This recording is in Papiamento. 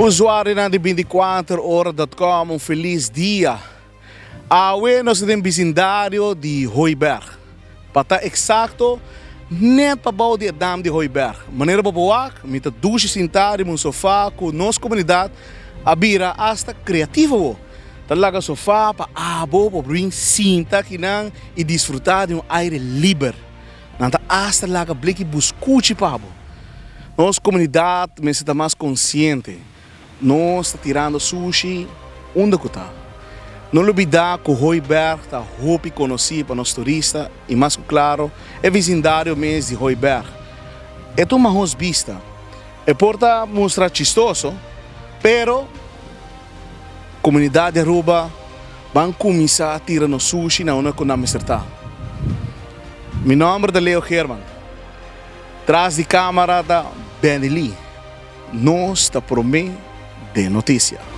Usuarionan di 24 ora dot com un felis dia. Awe nos ta den bisindario di Hooiberg. Pa ta eksakto, nèt pabou di e dam di Hooiberg. Manera bo por wak, mi ta dushi sintá riba un sofá ku nos komunidat a bira asta kreativo awo. Ta laga sofá pa abo por bin sinta akinan i disfrutá di un aire liber. Nan ta asta laga bleki buskuchi pa bo. Nos komunidat mester ta mas konsiente. Nos ta tirando sushi unda ku ta. No lubidá ku Hooiberg ta hopi konosí pa nos turista i mas ku klaro e visindario mes di Hooiberg. E ta un mahos bista. E por ta mustra chistoso, pero komunidat di Aruba ban kuminsá tira nos sushi na unda ku nan mester ta. Mi nòmber ta Leo Geerman. Tras di kámara ta Benny Lee. Nos ta promé den noticia.